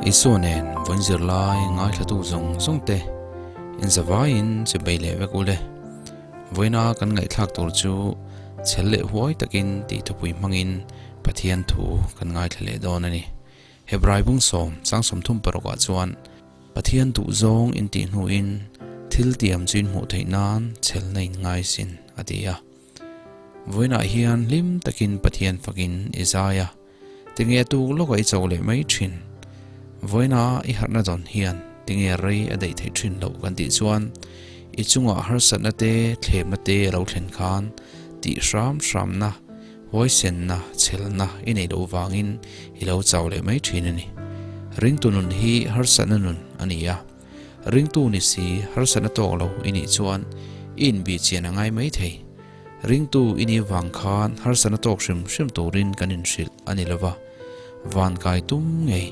Isua nen vawiin zirlai ngaithlatu zawng zawng te inzavaiin che bei leh vek ule. Vawiina kan ngaihthlak tur chu chhel leh huai takin tih thupui hmangin Pathian thu kan ngaithla leh dawn a ni. Hebrai bung sawm chang 36 ah chuan Pathian duhzawng intih hnuin thil tiam chu inhmuh theih nan chhelna in ngai sin a ti a. Vawiinah hian hlim takin Pathian fakin i zai a, tinge a tuk lawkah i cho leh mai thin. Vawiina i harhna dawn hian tinge rei a daih theih thin loh kan tih chuan i chungah harsatna te thlemna te a lo thlen khan tih hram hramna Huaisenna, chhelna i neih loh vangin i lo chau leh mai thin a ni. Ringtu nun hi harsatna nun a ni a. Ringtu ni si harsatna tawk lo i nih chuan i inbih chian a ngai mai thei. Ringtu i nih vang khan harsatna tawk hrim hrim turin kan inhrilh a ni lova. Van kai tum ngei.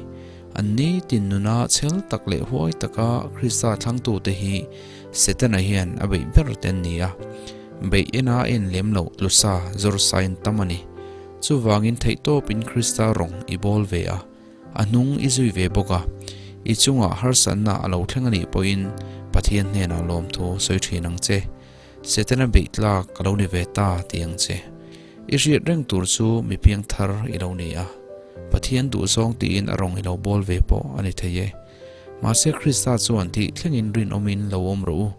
An nitin nuna chhel tak leh huai taka Krista thlangtute hi Setana hian a beih ber te an ni a. Beih ena a en lem loh tlusa zawr sain tam a ni. Chuvangin theihtawpin Krista rawng i bawl ve a, a hnung i zui ve bawk a. I chungah harsatna a lo thleng a nih pawhin Pathian hnenah lawmthu sawi thin ang che. Setana beih tlak ka lo ni ve ta ti ang che. I hriat reng tur chu mi piang thar i lo ni a. Pathian duhzawng tiin a rawng i lo bawl ve pawh a ni thei e. Mahse Krista chuan tih thlengin rinawmin lo awm rawh u.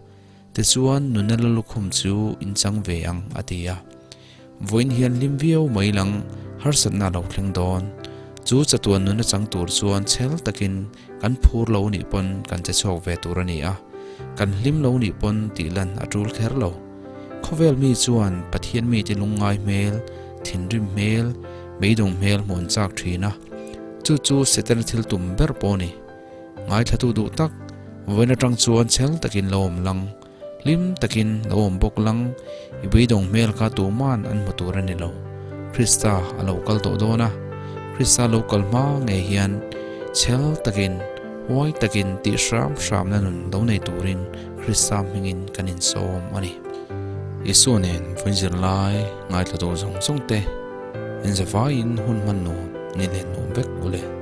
Tichuan nuna la lukhum chu in chang ve ang a ti a. Vawiin hian hlim viau mai lang harsatna a lo thleng dawn. Chu chatuan nuna chang tur chuan chhel takin kan phur lo nih pawn kan che chhuak ve tur a ni a. Kan hlim lo nih pawn tih lan a tul kher lo. Khawvel mi chuan Pathian mite lungngai hmel, thinrim hmel, beidawng hmel hmuh an chak thin a. Chu chu Setana thil tum ber pawh a ni. Ngaithlatu duh tak, vawiin atang chuan chhel takin lo awm lang, hlim takin lo awm bawk lang, i beidawng hmel kha tuman an hmu tur a ni lo. Krista a lo kal tawh dawn a, Krista lo kal hma ngei hian chhel takin, huai takin tih hram hramna nun lo nei turin Krista hmingin kan insawm a ni. Isua nen vawiin zirlai ngaithlatu zawng zawng te, inzavaiin hun hman nuam ni len nuam vek ule.